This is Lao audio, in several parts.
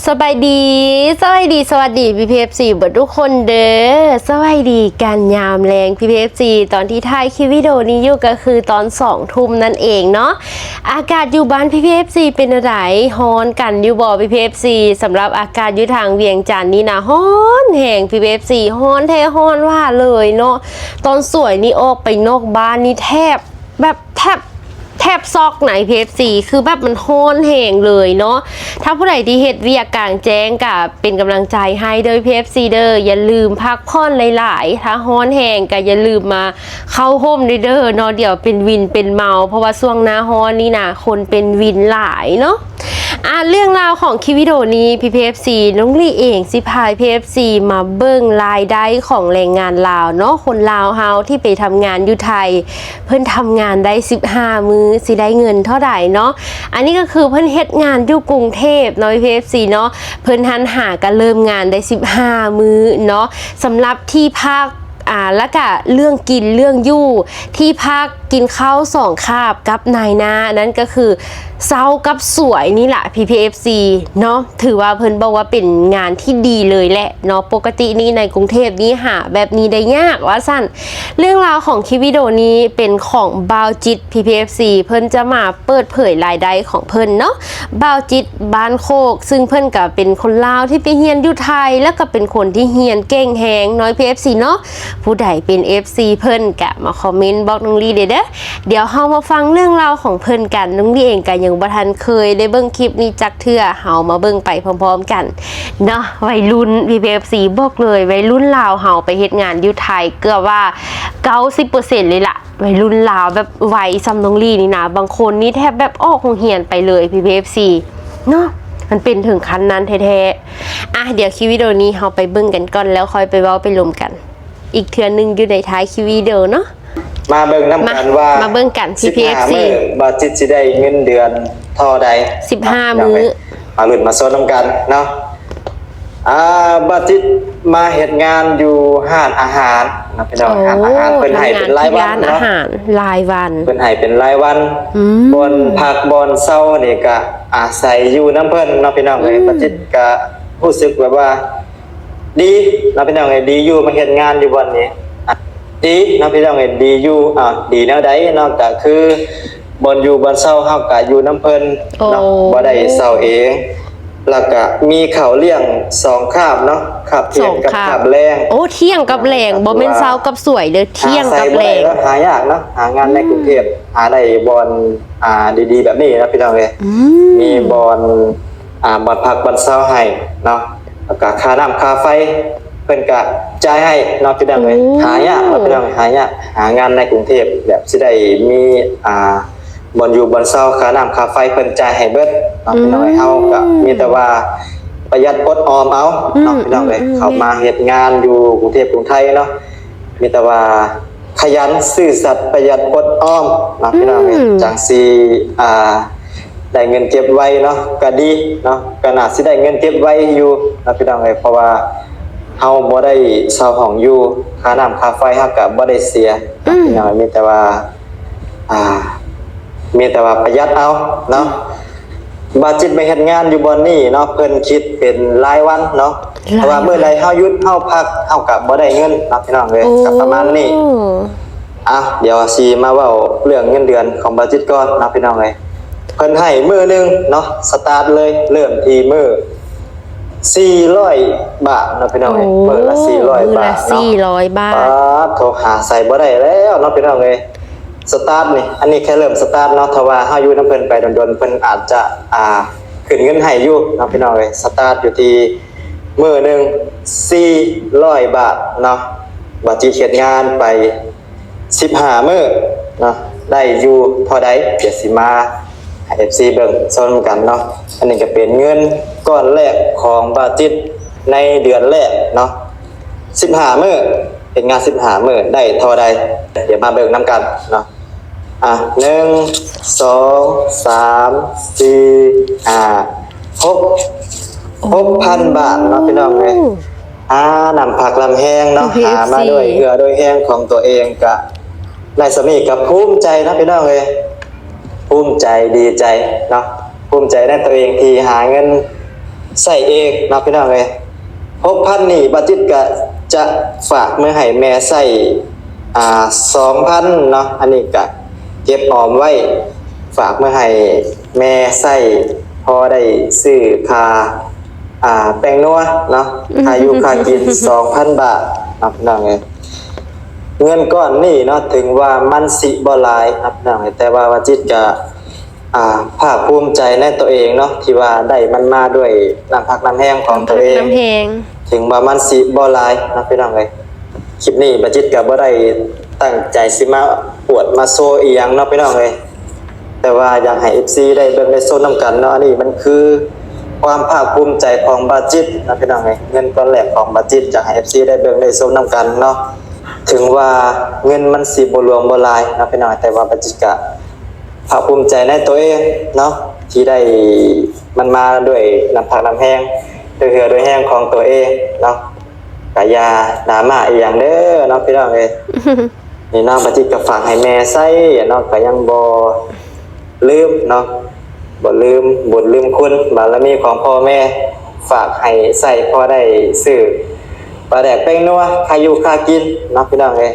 ສະບາຍດີ ສະບາຍດີ ສະຫວັດດີ ພີ່ໆ ເອັຟຊີ ເບິດທຸກຄົນເດີ. ສະບາຍດີກັນຍາມແລງ ພີ່ໆ ເອັຟຊີ ຕອນທີ່ຖ່າຍຄລິບວິດີໂອນີ້ຢູ່ກໍຄືຕອນສອງທຸ່ມນັ້ນເອງເນາະ. ອາກາດຢູ່ບ້ານ ພີ່ໆ ເອັຟຊີ ເປັນແນວໃດ? ຮ້ອນກັນຢູ່ບໍ່ ພີ່ໆ ເອັຟຊີ? ສຳລັບອາກາດຢູ່ທາງວຽງຈັນນີ້ນະ ຮ້ອນແຮງ ພີ່ໆ ເອັຟຊີ ຮ້ອນແທ້ຮ້ອນຫວາເລີຍເນາະ. ຕອນສວຍນີ້ອອກໄປນອກບ້ານນີ້ແທບ ແບບແທບ ແທບຊັອກໃນ ພີ່ເອັຟຊີ ຄືແບບມັນຮ້ອນແຮງເລີຍເນາະ. ຖ້າຜູ້ໃດທີ່ເຮັດວຽກກາງແຈ້ງກະເປັນກຳລັງໃຈໃຫ້ເດີ ພີ່ເອັຟຊີ ເດີ. ຢ່າລືມພັກຜ່ອນຫຼາຍໆ ຖ້າຮ້ອນແຮງກະຢ່າລືມມາເຂົ້າຮົ່ມເດີເນາະ ດຽວເປັນວິນເປັນເມົາ ເພາະວ່າຊ່ວງໜ້າຮ້ອນນີ້ນະ ຄົນເປັນວິນຫຼາຍເນາະ. ອ່າ ເລື່ອງລາວຂອງຄລິບວິດີໂອນີ້ ພີ່ໆ ເອັຟຊີ ນ້ອງລີເອງຊິພາ ພີ່ເອັຟຊີ ມາເບິ່ງລາຍໄດ້ຂອງແຮງງານລາວເນາະ ຄົນລາວເຮົາທີ່ໄປທຳງານຢູ່ໄທ ເພິ່ນທຳງານໄດ້ສິບຫ້າມື້ ຊິໄດ້ເງິນເທົ່າໃດເນາະ. ອັນນີ້ກໍຄືເພິ່ນເຮັດງານຢູ່ກຸງເທບເນາະ ພີ່ເອັຟຊີ ເນາະ ເພິ່ນຫັ້ນຫາກໍເລີ່ມງານໄດ້ສິບຫ້າມື້ເນາະ. ສຳລັບທີ່ພັກ ອ່າ ແລ້ວກະເລື່ອງກິນເລື່ອງຢູ່ ທີ່ພັກ ກິນເຂົ້າສອງຄາບກັບນາຍໜ້າ ນັ້ນກໍຄືເຊົາກັບສວຍນີ້ລະ ພີ່ເອັຟຊີ ເນາະ. ຖືວ່າເພິ່ນບອກວ່າເປັນງານທີ່ດີເລີຍແຫຼະເນາະ. ປົກກະຕິນີ້ໃນກຸງເທບນີ້ຫາແບບນີ້ໄດ້ຍາກວ່າຊັ້ນ. ເລື່ອງລາວຂອງຄລິບວິດີໂອນີ້ເປັນຂອງບ່າວຈິດ ພີ່ເອັຟຊີ ເພິ່ນຈະມາເປີດເຜີຍລາຍໄດ້ຂອງເພິ່ນເນາະ. ບ່າວຈິດ ບ້ານໂຄກ ຊຶ່ງເພິ່ນກໍເປັນຄົນລາວທີ່ໄປຮຽນຢູ່ໄທ ແລ້ວກໍເປັນຄົນທີ່ຮຽນເກັ່ງແຮງເນາະ ພີ່ເອັຟຊີ ເນາະ. ຜູ້ໃດເປັນເອັຟຊີເພິ່ນກະມາຄອມເມັນບອກນ້ອງລີເດີ. ດຽວເຮົາມາຟັງເລື່ອງລາວຂອງເພິ່ນກັນ. ນ້ອງລີເອງກະຍັງບໍ່ທັນເຄີຍໄດ້ເບິ່ງຄລິບນີ້ຈັກເທື່ອ ເຮົາມາເບິ່ງໄປພ້ອມໆກັນເນາະ. ໄວລຸ້ນ ພີ່ເອັຟຊີ ບອກເລີຍ ໄວລຸ້ນລາວເຮົາໄປເຮັດງານຢູ່ໄທເກືອບວ່າເກົ້າສິບເປີເຊັນເລີຍລະ. ໄວລຸ້ນລາວແບບໄວສ່ຳນ້ອງລີນີ້ນະ ບາງຄົນນີ້ແທບແບບອອກໂຮງຮຽນໄປເລີຍ ພີ່ເອັຟຊີ ເນາະ. ມັນເປັນເຖິງຂັ້ນນັ້ນແທ້ໆ. ອ່ະ ດຽວຄລິບວິດີໂອນີ້ເຮົາໄປເບິ່ງກັນກ່ອນ ແລ້ວຄ່ອຍໄປເວົ້າໄປລົມກັນອີກເທື່ອໜຶ່ງຢູ່ໃນທ້າຍຄລິບວິດີໂອເນາະ. ມາເບິ່ງນຳກັນວ່າ ມາເບິ່ງກັນ ພີ່ເອັຟຊີ ສິບຫ້າມື້ ບ່າວຈິດຊິໄດ້ເງິນເດືອນເທົ່າໃດ ສິບຫ້າມື້. ມາລຸ້ນມາຊົມນຳກັນເນາະ. ອ່າ ບ່າວຈິດມາເຮັດງານຢູ່ຮ້ານອາຫານເນາະ ພີ່ນ້ອງ. ໂອ້ ຮ້ານອາຫານ ເພິ່ນໃຫ້ເປັນລາຍວັນເນາະ ທຳງານທີ່ຮ້ານອາຫານລາຍວັນ. ເພິ່ນໃຫ້ເປັນລາຍວັນ ອືມ ບ່ອນພັກບ່ອນເຊົານີ້ກະອາໄສຢູ່ນຳເພິ່ນເນາະ ພີ່ນ້ອງເອີຍ. ອືມ ບ່າວຈິດກະຮູ້ສຶກແບບວ່າ ດີເນາະ ພີ່ນ້ອງເອີຍ ດີຢູ່ ມາເຮັດງານຢູ່ບ່ອນນີ້ ອ່ະ ດີເນາະ ພີ່ນ້ອງເອີຍ ດີຢູ່. ອ່າ ດີແນວໃດເນາະ ກະຄືບ່ອນຢູ່ບ່ອນເຊົາເຮົາກະຢູ່ນຳເພິ່ນເນາະ. ໂອ້ ບໍ່ໄດ້ເຊົ່າເອງ ແລ້ວກະມີເຂົ້າລ້ຽງສອງຄາບເນາະ ຄາບທ່ຽງກັບຄາບແລງ. ໂອ້ ທ່ຽງກັບແລງ ບໍ່ແມ່ນເຊົ້າກັບສວຍເດີ ທ່ຽງກັບແລງ. ຫາຍາກເນາະ ຫາງານໃນກຸງເທບ ອືມ ຫາໄດ້ບ່ອນ ອ່າ ດີໆແບບນີ້ເນາະ ພີ່ນ້ອງເອີຍ. ອືມ ມີບ່ອນ ອ່າ ບ່ອນພັກບ່ອນເຊົາໃຫ້ເນາະ ແລ້ວກະຄ່ານ້ຳຄ່າໄຟເພິ່ນກະຈ່າຍໃຫ້ເນາະ ພີ່ນ້ອງເອີຍ. ໂອ້ ຫາຍາກເນາະ ພີ່ນ້ອງ ຫາຍາກ ຫາງານໃນກຸງເທບແບບຊິໄດ້ມີ ອ່າ ບ່ອນຢູ່ບ່ອນເຊົາ ຄ່ານ້ຳຄ່າໄຟເພິ່ນຈ່າຍໃຫ້ເບິດເນາະ ພີ່ນ້ອງເອີຍ. ເຮົາກະມີແຕ່ວ່າປະຢັດອົດອອມເອົາເນາະ ພີ່ນ້ອງເອີຍ. ເຂົ້າມາເຮັດງານຢູ່ກຸງເທບກຸງໄທເນາະ ມີແຕ່ວ່າ ຂະຫຍັນ ຊື່ສັດ ປະຢັດ ອົດອອມເນາະ ພີ່ນ້ອງເອີຍ. ອືມ ຈັ່ງຊິ ອ່າ ໄດ້ເງິນເກັບໄວເນາະ ກະດີເນາະ ກະໜ້າຊິໄດ້ເງິນເກັບໄວຢູ່ເນາະ ພີ່ນ້ອງເອີຍ. ເພາະວ່າເຮົາບໍ່ໄດ້ເຊົ່າຫ້ອງຢູ່ ຄ່ານ້ຳຄ່າໄຟເຮົາກະບໍ່ໄດ້ເສຍເນາະ ອືມ ພີ່ນ້ອງເອີຍ. ມີແຕ່ວ່າ ອ່າ ມີແຕ່ວ່າປະຢັດເອົາເນາະ. ບ່າວຈິດມາເຮັດງານຢູ່ບ່ອນນີ້ເນາະ ເພິ່ນຄິດເປັນລາຍວັນເນາະ. ລາຍວັນ ເພາະວ່າມື້ໃດເຮົາຢຸດເຮົາພັກ ເຮົາກະບໍ່ໄດ້ເງິນເນາະ ພີ່ນ້ອງເອີຍ. ໂອ້ ກະປະມານນີ້. ອ່ະ ດຽວຊິມາເວົ້າເລື່ອງເງິນເດືອນຂອງບ່າວຈິດກ່ອນເນາະ ພີ່ນ້ອງເອີຍ. ເພິ່ນໃຫ້ມື້ໜຶ່ງເນາະ ສະຕາດເລີຍ ເລີ່ມທີ່ມື້ສີ່ຮ້ອຍບາດເນາະ ພີ່ນ້ອງເອີຍ. ໂອ້ ມື້ລະສີ່ຮ້ອຍບາດເນາະ ສີ່ຮ້ອຍບາດ. ປາດໂທ ຫາໃສບໍ່ໄດ້ແລ້ວເນາະ ພີ່ນ້ອງເອີຍ. ສະຕາດນີ້ ອັນນີ້ແຄ່ເລີ່ມສະຕາດເນາະ ຖ້າວ່າເຮົາຢູ່ນຳເພິ່ນໄປດົນໆ ເພິ່ນອາດຈະ ອ່າ ຂຶ້ນເງິນໃຫ້ຢູ່ເນາະ ພີ່ນ້ອງເອີຍ. ສະຕາດຢູ່ທີ່ມື້ໜຶ່ງສີ່ຮ້ອຍບາດເນາະ. ບ່າວຈິດເຮັດງານໄປສິບຫ້າມື້ເນາະ ໄດ້ຢູ່ເທົ່າໃດ ດຽວຊິມາໃຫ້ເອັຟຊີເບິ່ງຊົມກັນເນາະ. ອັນນີ້ກະເປັນເງິນກ້ອນແລກຂອງບ່າວຈິດໃນເດືອນແລກເນາະ. ສິບຫ້າມື້ ເຮັດງານສິບຫ້າມື້ໄດ້ເທົ່າໃດ ດຽວມາເບິ່ງນຳກັນເນາະ. ອ່ະ ໜຶ່ງ ສອງ ສາມ ສີ່ ຫ້າ ຫົກ ຫົກພັນບາດເນາະ ພີ່ນ້ອງເອີຍ. ໂອ້ ຫານ້ຳພັກນ້ຳແຮງເນາະ ພີ່ເອັຟຊີ ຫາມາດ້ວຍເຫື່ອດ້ວຍແຮງຂອງຕົວເອງ ກະໄດ້ສ່ຳນີ້ກະພູມໃຈເນາະ ພີ່ນ້ອງເອີຍ. ພູມໃຈ ດີໃຈເນາະ ພູມໃຈໃນຕົວເອງທີ່ຫາເງິນ ໃຊ້ເອງເນາະພີ່ນ້ອງເອີຍ. ຫົກພັນນີ້ ບ່າວຈິດກະຈະຝາກເມືອໃຫ້ແມ່ໃຊ້ ອ່າ ສອງພັນເນາະ, ອັນນີ້ກະເກັບອອມໄວ້ ຝາກເມືອໃຫ້ແມ່ໃຊ້ ພໍໄດ້ຊື້ຄ່າ ອ່າ ແປ້ງນົວເນາະ, ຄ່າຢູ່ຄ່າກິນ ສອງພັນບາດເນາະພີ່ນ້ອງເອີຍ. ເງິນກ້ອນນີ້ເນາະ ເຖິງວ່າມັນຊິບໍ່ຫຼາຍເນາະພີ່ນ້ອງເອີຍ, ແຕ່ວ່າບ່າວຈິດກະ ອ່າ ພາກພູມໃຈໃນຕົວເອງເນາະ ທີ່ວ່າໄດ້ມັນມາດ້ວຍນ້ຳພັກນ້ຳແຮງຂອງຕົວເອງ. ເຖິງວ່າມັນຊິບໍ່ຫຼາຍເນາະພີ່ນ້ອງເອີຍ, ຄລິບນີ້ບ່າວຈິດກະບໍ່ໄດ້ຕັ້ງໃຈຊິມາອວດມາໂຊອີ່ຫຍັງເນາະພີ່ນ້ອງເອີຍ, ແຕ່ວ່າຢາກໃຫ້ເອັຟຊີໄດ້ເບິ່ງໄດ້ຊົມນຳກັນເນາະ. ອັນນີ້ມັນຄືຄວາມພາກພູມໃຈຂອງບ່າວຈິດເນາະພີ່ນ້ອງເອີຍ, ເງິນກ້ອນແລກຂອງບ່າວຈິດ ຢາກໃຫ້ເອັຟຊີໄດ້ເບິ່ງໄດ້ຊົມນຳກັນເນາະ. ເຖິງວ່າເງິນມັນຊິບໍ່ຫຼວງບໍ່ຫຼາຍເນາະພີ່ນ້ອງ, ແຕ່ວ່າບ່າວຈິດກະ ພາກພູມໃຈໃນຕົວເອງເນາະ ທີ່ໄດ້ມັນມາດ້ວຍນ້ຳພັກນ້ຳແຮງ ດ້ວຍເຫື່ອດ້ວຍແຮງຂອງຕົວເອງເນາະ. ກະຢ່າດຣາມາອີ່ຫຍັງເດີເນາະພີ່ນ້ອງເອີຍ. ນີ້ເນາະ ບ່າວຈິດກະຝາກໃຫ້ແມ່ໃຊ້ເນາະ, ກະຍັງບໍ່ລືມເນາະ, ບໍ່ລືມບຸນລືມຄຸນບາລະມີຂອງພໍ່ແມ່ ຝາກໃຫ້ໃຊ້ພໍໄດ້ຊື້ປາແດກແປ້ງນົວ ຄ່າຢູ່ຄ່າກິນເນາະພີ່ນ້ອງເອີຍ.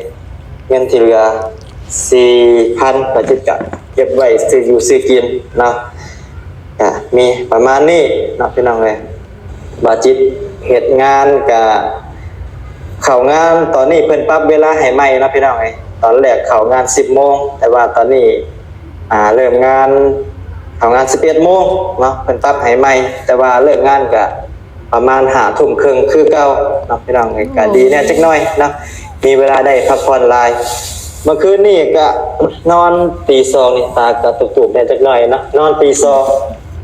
ເງິນທີ່ເຫຼືອສີ່ພັນ ບ່າວຈິດກະເກັບໄວ້ຊື້ຢູ່ຊື້ກິນເນາະ, ກະມີປະມານນີ້ເນາະພີ່ນ້ອງເອີຍ. ບ່າວຈິດເຮັດງານກະເຂົ້າງານ ຕອນນີ້ເພິ່ນປັບເວລາໃຫ້ໃໝ່ເນາະພີ່ນ້ອງເອີຍ. ຕອນແລກເຂົ້າງານສິບໂມງ ແຕ່ວ່າຕອນນີ້ ອ່າ ເລີ່ມງານ ເຂົ້າງານສິບເອັດໂມງເນາະ, ເພິ່ນປັບໃຫ້ໃໝ່ ແຕ່ວ່າເລີກງານກະ ປະມານຫ້າທຸ່ມເຄິ່ງຄືເກົ່າເນາະພີ່ນ້ອງເອີຍ. ກະດີແດ່ຈັກໜ້ອຍເນາະ, ມີເວລາໄດ້ພັກຜ່ອນຫຼາຍ. ເມື່ອຄືນນີ້ກະນອນຕີສອງນີ້ ຕາກະຕຸບໆແດ່ຈັກໜ້ອຍເນາະ, ນອນຕີສອງ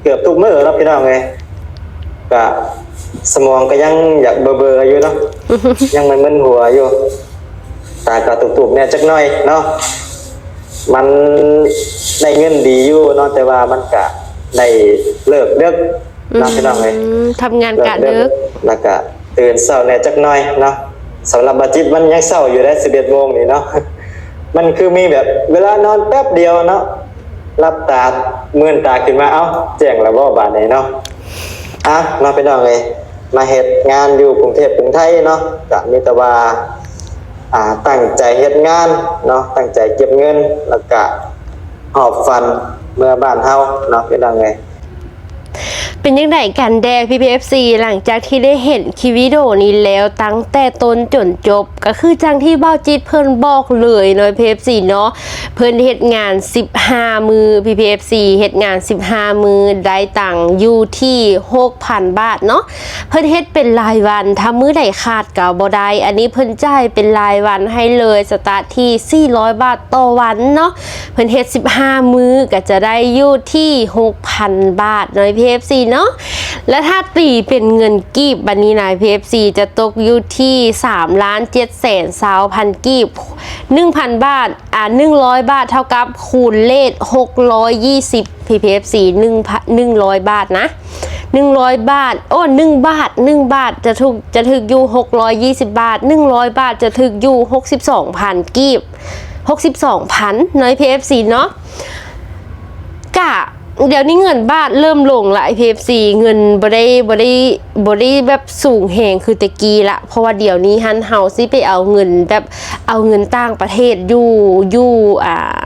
ເກືອບທຸກມື້ເນາະພີ່ນ້ອງເອີຍ. ກະສະໝອງກະຍັງຢາກເບີໆຢູ່ເນາະ, ຍັງມຶນໆຫົວຢູ່, ຕາກະຕຸບໆແດ່ຈັກໜ້ອຍເນາະ. ມັນໄດ້ເງິນດີຢູ່ເນາະ, ແຕ່ວ່າມັນກະໄດ້ເລີກເດິກ ເນາະພີ່ນ້ອງເອີຍ, ອືມ ທຳງານກະເດິກ ແລ້ວກະຕື່ນເຊົ້າແດ່ຈັກໜ້ອຍເນາະ. ສຳລັບບ່າວຈິດມັນຍັງເຊົ້າຢູ່ເດ້ ສິບເອັດໂມງນີ້ເນາະ, ມັນຄືມີແບບເວລານອນແປັບດຽວເນາະ, ຫຼັບຕາ ເມີນຕາຂຶ້ນມາ ເອົ້າ ແຈ້ງແລ້ວບໍ່ບາດນີ້ເນາະ. ອ່ະ ເນາະພີ່ນ້ອງເອີຍ, ມາເຮັດງານຢູ່ກຸງເທບກຸງໄທເນາະ, ກະມີແຕ່ວ່າ ອ່າ ຕັ້ງໃຈເຮັດງານເນາະ, ຕັ້ງໃຈເກັບເງິນ ແລ້ວກະຫອບຝັນເມືອບ້ານເຮົາເນາະ ພີ່ນ້ອງເອີຍ. ເປັນຈັ່ງໃດກັນແດ່ ພີ່ໆ ເອັຟຊີ ຫຼັງຈາກທີ່ໄດ້ເຫັນຄລິບວິດີໂອນີ້ແລ້ວ ຕັ້ງແຕ່ຕົ້ນຈົນຈົບ ກໍຄືຈັ່ງທີ່ບ່າວຈິດເພິ່ນບອກເລີຍເນາະ ພີ່ໆ ເອັຟຊີ ເນາະ, ເພິ່ນເຮັດງານສິບຫ້າມື້ ພີ່ໆ ເອັຟຊີ ເຮັດງານສິບຫ້າມື້ ໄດ້ຕັງຢູ່ທີ່ຫົກພັນບາດເນາະ. ເພິ່ນເຮັດເປັນລາຍວັນ ຖ້າມື້ໃດຂາດກໍບໍ່ໄດ້, ອັນນີ້ເພິ່ນຈ່າຍເປັນລາຍວັນໃຫ້ເລີຍ ສະຕາດທີ່ສີ່ຮ້ອຍບາດຕໍ່ວັນເນາະ. ເພິ່ນເຮັດສິບຫ້າມື້ກໍຈະໄດ້ຢູ່ທີ່ຫົກພັນບາດເນາະ ພີ່ເອັຟຊີເນາະ. ແລະ ຖ້າຕີເປັນເງິນກີບບັດນີ້ນະ ພີ່ເອັຟຊີ ຈະຕົກຢູ່ທີ່ສາມລ້ານເຈັດແສນຊາວພັນກີບ, ໜຶ່ງພັນບາດ ອ່າ ໜຶ່ງຮ້ອຍບາດເທົ່າກັບຄູນເລດຫົກຮ້ອຍຍີ່ສິບ ພີ່ເອັຟຊີ ໜຶ່ງ ໜຶ່ງຮ້ອຍບາດນະ ໜຶ່ງຮ້ອຍບາດ ໂອ້ ໜຶ່ງບາດ ໜຶ່ງບາດຈະຖືກ ຈະຖືກຢູ່ຫົກຮ້ອຍຍີ່ສິບບາດ, ໜຶ່ງຮ້ອຍບາດຈະຖືກຢູ່ຫົກສິບສອງພັນກີບ ຫົກສິບສອງພັນເນາະ ພີ່ເອັຟຊີເນາະ. ກະດຽວນີ້ເງິນບາດເລີ່ມລົງລະ ພີ່ເອັຟຊີ ເງິນບໍ່ໄດ້ ບໍ່ໄດ້ ບໍ່ໄດ້ແບບສູງແຮງຄືແຕ່ກີ້ລະ, ເພາະວ່າດຽວນີ້ຫັ້ນເຮົາຊິໄປເອົາເງິນແບບ ເອົາເງິນຕ່າງປະເທດຢູ່ ຢູ່ ອ່າ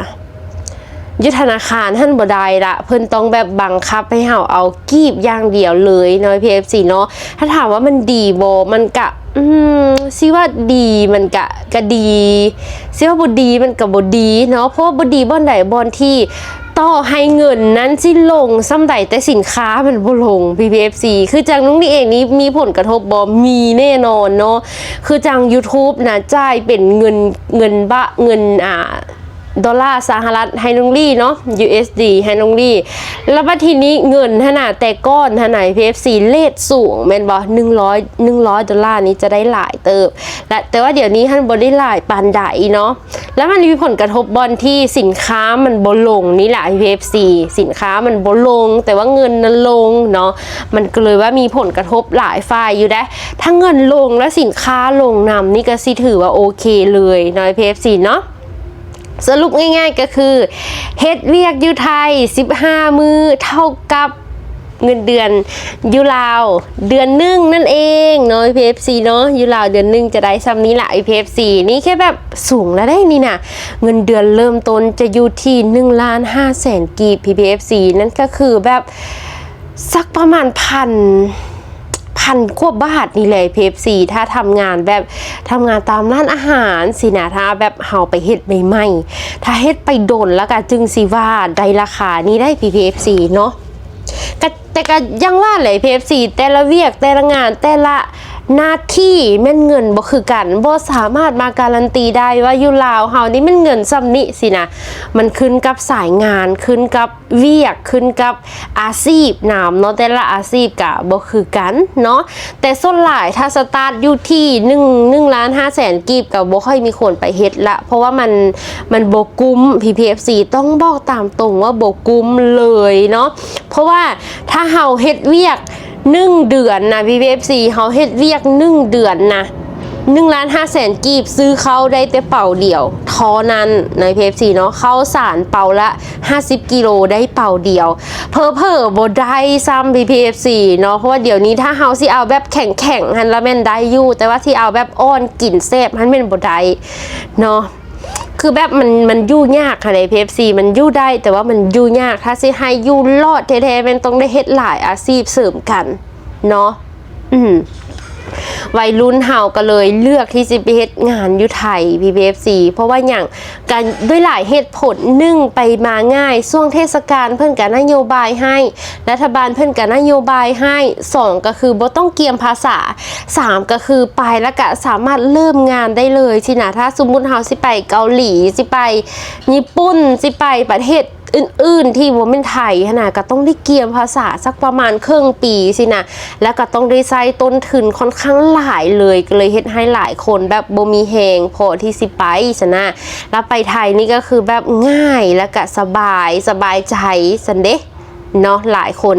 ຢູ່ທະນາຄານຫັ້ນບໍ່ໄດ້ລະ, ເພິ່ນຕ້ອງແບບບັງຄັບໃຫ້ເຮົາເອົາກີບຢ່າງດຽວເລີຍເນາະ ພີ່ເອັຟຊີເນາະ. ຖ້າຖາມວ່າມັນດີບໍ່? ມັນກະ ອືມ ຊິວ່າດີມັນກະ ກະດີ, ຊິວ່າບໍ່ດີມັນກະບໍ່ດີເນາະ, ເພາະວ່າບໍ່ດີບ່ອນໃດ? ບ່ອນທີ່ຕໍ່ໃຫ້ເງິນນັ້ນຊິລົງສ່ຳໃດ ແຕ່ສິນຄ້າມັນບໍ່ລົງ ພີ່ເອັຟຊີ. ຄືຈັ່ງນ້ອງນີ້ເອງນີ້ມີຜົນກະທົບບໍ່? ມີແນ່ນອນເນາະ. ຄືຈັ່ງ YouTube ນະ ຈ່າຍເປັນເງິນ ເງິນບາດ ເງິນ ອ່າ ໂດລາສະຫະລັດໃຫ້ນ້ອງລີ້ເນາະ, ຢູເອັສດີ ໃຫ້ນ້ອງລີ້. ແລ້ວບັດທີນີ້ເງິນຫັ້ນນະ ແຕ່ກ່ອນຫັ້ນນະ ພີ່ເອັຟຊີ ເລດສູງແມ່ນບໍ່? ໜຶ່ງຮ້ອຍ ໜຶ່ງຮ້ອຍໂດລານີ້ຈະໄດ້ຫຼາຍເຕີບ ແລະ ແຕ່ວ່າດຽວນີ້ຫັ້ນບໍ່ໄດ້ຫຼາຍປານໃດເນາະ. ແລ້ວມັນມີຜົນກະທົບບ່ອນທີ່ສິນຄ້າມັນບໍ່ລົງນີ້ແຫຼະ ພີ່ເອັຟຊີ ສິນຄ້າມັນບໍ່ລົງ ແຕ່ວ່າເງິນນັ້ນລົງເນາະ, ມັນກໍເລີຍວ່າມີຜົນກະທົບຫຼາຍຝ່າຍຢູ່ເດ້. ຖ້າເງິນລົງແລ້ວສິນຄ້າລົງນຳນີ້ກໍຊິຖືວ່າໂອເຄເລີຍເນາະ ພີ່ເອັຟຊີເນາະ. ສະຫຼຸບງ່າຍໆກໍຄື ເຮັດວຽກຢູ່ໄທສິບຫ້າມື້ເທົ່າກັບ ເງິນເດືອນຢູ່ລາວເດືອນໜຶ່ງນັ້ນເອງເນາະ ພີ່ເອັຟຊີເນາະ ຢູ່ລາວເດືອນໜຶ່ງຈະໄດ້ຊ່ຳນີ້ລະ ພີ່ເອັຟຊີ. ນີ້ແຄ່ແບບສູງແລ້ວເດ້ນີ້ນະ ເງິນເດືອນເລີ່ມຕົ້ນຈະຢູ່ທີ່ໜຶ່ງລ້ານຫ້າແສນກີບ ພີ່ເອັຟຊີ ນັ້ນກໍຄືແບບ ສັກປະມານພັນ ພັນກວ່າບາດນີ້ແຫຼະ ພີ່ເອັຟຊີ ຖ້າທຳງານແບບ ທຳງານຕາມຮ້ານອາຫານຊີ້ນະ ຖ້າແບບເຮົາໄປເຮັດໃໝ່ໆ ຖ້າເຮັດໄປດົນແລ້ວກະຈຶ່ງຊິວ່າໄດ້ລາຄານີ້ໄດ້ ພີ່ເອັຟຊີເນາະ. ກະ ແຕ່ກະຢ່າງວ່າແຫຼະ ພີ່ເອັຟຊີ ແຕ່ລະວຽກ ແຕ່ລະງານ ແຕ່ລະໜ້າທີ່ແມ່ນເງິນບໍ່ຄືກັນ ບໍ່ສາມາດມາກາລັນຕີໄດ້ວ່າຢູ່ລາວເຮົານີ້ແມ່ນເງິນຊ່ຳນີ້ຊີ້ນະ. ມັນຂຶ້ນກັບສາຍງານ ຂຶ້ນກັບ ວຽກ ຂຶ້ນກັບອາຊີບນຳເນາະ ແຕ່ລະອາຊີບກະບໍ່ຄືກັນເນາະ. ແຕ່ສ່ວນຫຼາຍຖ້າສະຕາດຢູ່ທີ່ໜຶ່ງ ໜຶ່ງລ້ານຫ້າແສນກີບ ກະບໍ່ຄ່ອຍມີຄົນໄປເຮັດລະ ເພາະວ່າມັນ ມັນບໍ່ກຸ້ມ ພີ່ເອັຟຊີ ຕ້ອງບອກຕາມຕົງວ່າບໍ່ກຸ້ມເລີຍເນາະ. ເພາະວ່າຖ້າເຮົາເຮັດວຽກໜຶ່ງເດືອນນະ ພີ່ເອັຟຊີ ເຮົາເຮັດວຽກໜຶ່ງເດືອນນະ ໜຶ່ງລ້ານຫ້າແສນກີບ ຊື້ເຂົ້າໄດ້ແຕ່ເປົາດຽວເທົ່ານັ້ນນະ ພີ່ເອັຟຊີເນາະ ເຂົ້າສານເປົາລະ ຫ້າສິບກິໂລໄດ້ເປົາດຽວ ເຜີໆບໍ່ໄດ້ຊ້ຳ ພີ່ເອັຟຊີເນາະ. ເພາະວ່າດຽວນີ້ຖ້າເຮົາຊິເອົາແບບແຂງໆຫັ້ນລະແມ່ນໄດ້ຢູ່ ແຕ່ວ່າຊິເອົາແບບອ່ອນກິນແຊບຫັ້ນແມ່ນບໍ່ໄດ້ເນາະ. ຄືແບບມັນ ມັນຢູ່ຍາກຫັ້ນເດ້ ພີ່ເອັຟຊີ ມັນຢູ່ໄດ້ ແຕ່ວ່າມັນຢູ່ຍາກ ຖ້າຊິໃຫ້ຢູ່ລອດແທ້ໆ ແມ່ນຕ້ອງໄດ້ເຮັດຫຼາຍອາຊີບເສີມກັນເນາະ. ອືມ ໄວລຸ້ນເຮົາກໍເລີຍເລືອກທີ່ຊິໄປເຮັດງານຢູ່ໄທ ພີ່ເອັຟຊີ ເພາະວ່າຫຍັງ? ກະດ້ວຍຫຼາຍເຫດຜົນ ໜຶ່ງ ໄປມາງ່າຍ ຊ່ວງເທດສະການເພິ່ນກະນະໂຍບາຍໃຫ້ ລັດຖະບານເພິ່ນກະນະໂຍບາຍໃຫ້ ສອງ ກະຄືບໍ່ຕ້ອງກຽມພາສາ ສາມ ກະຄືໄປແລ້ວກະສາມາດເລີ່ມງານໄດ້ເລີຍຊີ້ນະ. ຖ້າສົມມຸດເຮົາຊິໄປເກົາຫຼີ ຊິໄປຍີ່ປຸ່ນ ຊິໄປປະເທດ ອື່ນໆທີ່ບໍ່ແມ່ນໄທຫັ້ນນະ ກໍຕ້ອງໄດ້ກຽມພາສາສັກປະມານເຄິ່ງປີຊີ້ນະ ແລ້ວກໍຕ້ອງໄດ້ໃຊ້ຕົ້ນທຶນຂ້ອນຂ້າງຫຼາຍເລີຍ ກໍເລີຍເຮັດໃຫ້ຫຼາຍຄົນແບບບໍ່ມີແຮງພໍທີ່ຊິໄປຊັ້ນນະ. ແລ້ວໄປໄທນີ້ກໍຄືແບບງ່າຍ ແລ້ວກໍສະບາຍ ສະບາຍໃຈຊັ້ນເດເນາະ ຫຼາຍຄົນ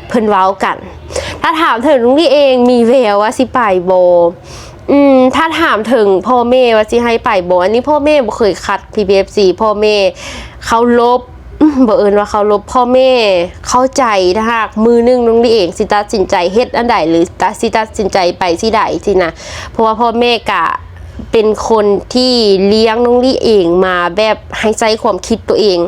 ເພິ່ນເວົ້າກັນ. ຖ້າຖາມເຖິງນ້ອງລີເອງ ມີແວວວ່າຊິໄປບໍ່? ອືມ ຖ້າຖາມເຖິງພໍ່ແມ່ວ່າຊິໃຫ້ໄປບໍ່? ອັນນີ້ພໍ່ແມ່ບໍ່ເຄີຍຂັດ ພີ່ເອັຟຊີ ພໍ່ແມ່ເຄົາລົບ ອືມ ບໍ່ເອີ້ນວ່າເຄົາລົບ ພໍ່ແມ່ເຂົ້າໃຈ ຖ້າຫາກມື້ໜຶ່ງນ້ອງລີເອງຊິຕັດສິນໃຈເຮັດອັນໃດ ຫຼື ຕັດ ຊິຕັດສິນໃຈໄປທີ່ໃດຊີ້ນະ. ເພາະວ່າພໍ່ແມ່ກະເປັນຄົນທີ່ລ້ຽງນ້ອງລີເອງມາແບບໃຫ້ໃຊ້ຄວາມຄິດໂຕເອງ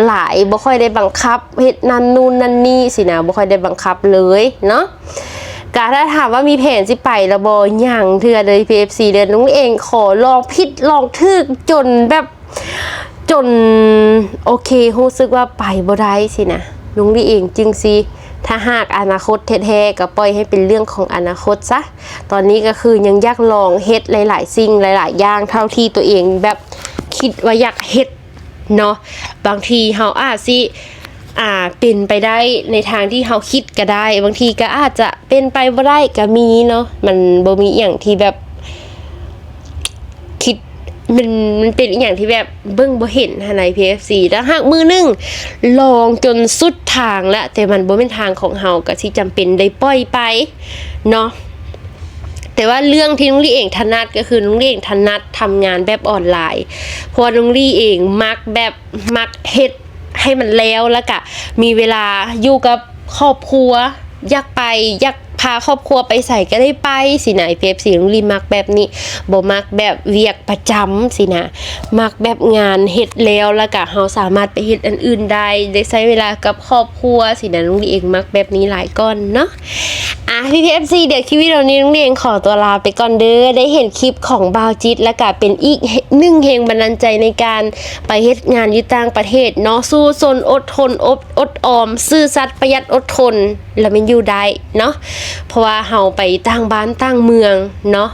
ຫຼາຍ ບໍ່ຄ່ອຍໄດ້ບັງຄັບເຮັດນັ້ນນູ້ນນັ້ນນີ້ຊີ້ນະ ບໍ່ຄ່ອຍໄດ້ບັງຄັບເລີຍເນາະ. ກະຖ້າຖາມວ່າມີແຜນຊິໄປແລ້ວບໍ່? ຍັງເທື່ອເລີຍ ພີ່ເອັຟຊີ ເດີ. ນ້ອງເອງຂໍລອງຜິດລອງຖືກຈົນແບບ ຈົນ ໂອເຄ ຮູ້ສຶກວ່າໄປບໍ່ໄດ້ຊີ້ນະ ນ້ອງລີເອງຈຶ່ງຊິ ຖ້າຫາກອະນາຄົດແທ້ໆ ກໍປ່ອຍໃຫ້ເປັນເລື່ອງຂອງອະນາຄົດຊະ. ຕອນນີ້ກໍຄືຍັງຢາກລອງເຮັດຫຼາຍໆສິ່ງຫຼາຍໆຢ່າງ ເທົ່າທີ່ໂຕເອງແບບຄິດວ່າຢາກເຮັດ ເນາະ. ບາງທີເຮົາອາດຊິ ອ່າ ເປັນໄປໄດ້ໃນທາງທີ່ເຮົາຄິດກໍໄດ້ ບາງທີກໍອາດຈະເປັນໄປບໍ່ໄດ້ກໍມີເນາະ. ມັນບໍ່ມີອີ່ຫຍັງທີ່ແບບ ຄິດ ມັນ ມັນເປັນອີ່ຫຍັງທີ່ແບບເບິ່ງບໍ່ເຫັນຫັ້ນນະ ພີ່ເອັຟຊີ. ຖ້າຫາກມື້ໜຶ່ງລອງຈົນສຸດທາງແລ້ວ ແຕ່ມັນບໍ່ແມ່ນທາງຂອງເຮົາ ກໍຊິຈຳເປັນໄດ້ປ່ອຍໄປເນາະ. ແຕ່ວ່າເລື່ອງທີ່ນ້ອງລີເອງຖະໜັດ ກໍຄືນ້ອງລີເອງຖະໜັດທຳງານແບບອອນລາຍ ເພາະວ່ານ້ອງລີເອງມັກແບບ ມັກເຮັດໃຫ້ມັນແລ້ວ ແລ້ວກະມີເວລາຢູ່ກັບຄອບຄົວ ຢາກໄປ ຢາກພາຄອບຄົວໄປໃສກໍໄດ້ໄປຊີ້ນະ ພີ່ເອັຟຊີ. ນ້ອງລີມັກແບບນີ້ ບໍ່ມັກແບບວຽກປະຈຳຊີ້ນະ ມັກແບບງານເຮັດແລ້ວ ແລ້ວກະເຮົາສາມາດໄປເຮັດອັນອື່ນໄດ້ ໄດ້ໃຊ້ເວລາກັບຄອບຄົວຊີ້ນະ ນ້ອງລີເອງມັກແບບນີ້ຫຼາຍກ່ອນເນາະ. ອ່ະ ພີ່ໆ ເອັຟຊີ ດຽວຄລິບວິດີໂອນີ້ນ້ອງເອງຂໍຕົວລາໄປກ່ອນເດີ. ໄດ້ເຫັນຄລິບຂອງບ່າວຈິດ ແລ້ວກະເປັນອີກໜຶ່ງແຮງບັນດານໃຈໃນການໄປເຮັດງານຢູ່ຕ່າງປະເທດເນາະ. ສູ້ຊົນ ອົດທົນ ອົບ ອົດອອມ ຊື່ສັດ ປະຢັດ ອົດທົນ ລະແມ່ນຢູ່ໄດ້ເນາະ. ເພາະວ່າເຮົາໄປຕ່າງບ້ານຕ່າງເມືອງເນາະ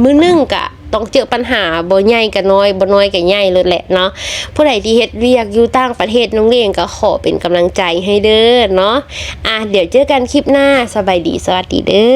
ມື້ໜຶ່ງກະ ຕ້ອງເຈີປັນຫາ ບໍ່ໃຫຍ່ກະນ້ອຍ ບໍ່ນ້ອຍກະໃຫຍ່ໂລດແຫຼະເນາະ. ຜູ້ໃດທີ່ເຮັດວຽກຢູ່ຕ່າງປະເທດ ນ້ອງເອງກໍຂໍເປັນກຳລັງໃຈໃຫ້ເດີເນາະ. ອ່ະ ດຽວເຈີກັນຄລິບໜ້າ. ສະບາຍດີ ສະຫວັດດີເດີ.